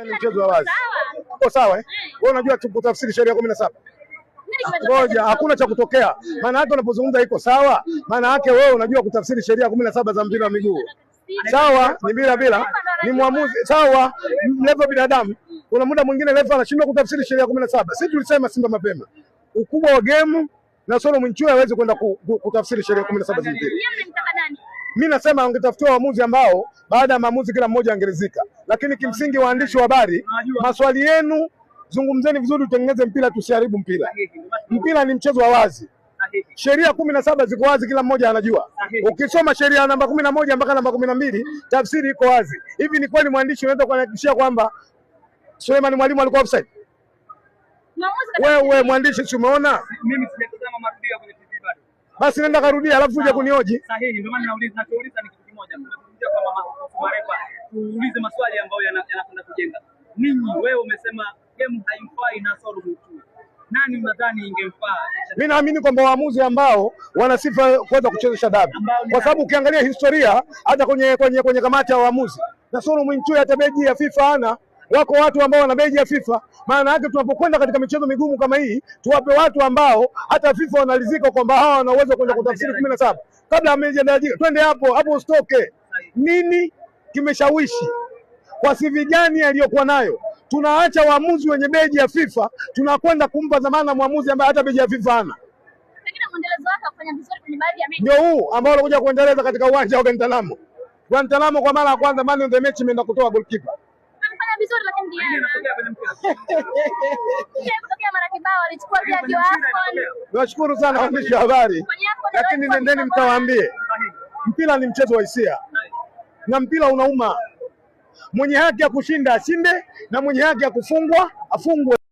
Ni mchezo wa wazi. Uko sawa eh? Wewe unajua kutafsiri sheria 17. Ngoja, hakuna cha kutokea. Maana yake unapozungumza iko sawa, maana yake wewe unajua kutafsiri sheria 17 za mpira wa miguu. Sawa, ni bila bila, ni mwamuzi sawa, level binadamu. Kuna muda mwingine level anashindwa kutafsiri sheria 17. Sisi tulisema Simba mapema. Ukubwa wa game na Solo Mwinchui hawezi kwenda kutafsiri sheria 17 za mpira. Mimi nasema angetafutiwa waamuzi ambao baada ya maamuzi kila mmoja angeridhika. Lakini kimsingi, waandishi wa habari, maswali yenu zungumzeni vizuri, tutengeneze mpira, tusiharibu mpira. Mpira ni mchezo wa wazi. Sheria 17 ziko wazi, kila mmoja anajua. Ukisoma sheria namba 11 mpaka namba 12, tafsiri iko wazi. Hivi ni kweli mwandishi unaweza kuhakikishia kwamba Suleiman Mwalimu alikuwa offside? Wewe mwandishi, si umeona? Mimi sijatazama marudio kwenye TV bado. Basi nenda karudia, alafu uje kunioji. Sahihi, ndio maana nauliza, nachouliza ni kitu kimoja. Tunazungumzia kwa marefa, tuulize maswali ambayo yanakwenda kujenga. Ninyi, wewe umesema game haimfai na Soro Mwinchui. Nani unadhani ingemfaa? Mimi naamini kwamba waamuzi ambao wana sifa kuweza kuchezesha dabi, kwa sababu ukiangalia historia hata kwenye kamati ya waamuzi na Soro Mwinchui hata beji ya FIFA ana wako watu ambao wana beji ya FIFA. Maana yake tunapokwenda katika michezo migumu kama hii, tuwape watu ambao hata FIFA wanalizika kwamba hawa wana uwezo kwenda kutafsiri 17 kabla hamejadarajika. Twende hapo hapo, usitoke. Nini kimeshawishi kwa CV gani aliyokuwa nayo? Tunaacha waamuzi wenye beji ya FIFA, tunakwenda kumpa dhamana mwamuzi ambaye hata beji ya FIFA hana. Ndio huu ambao unakuja kuendeleza katika uwanja wa Guantanamo. Guantanamo kwa mara ya kwanza man of the match imeenda kutoa goalkeeper. Vizuri lakini Niwashukuru sana waandishi wa habari, lakini nendeni mkawaambie mpira ni mchezo wa hisia na mpira unauma. Mwenye haki ya kushinda ashinde na mwenye haki ya kufungwa afungwe.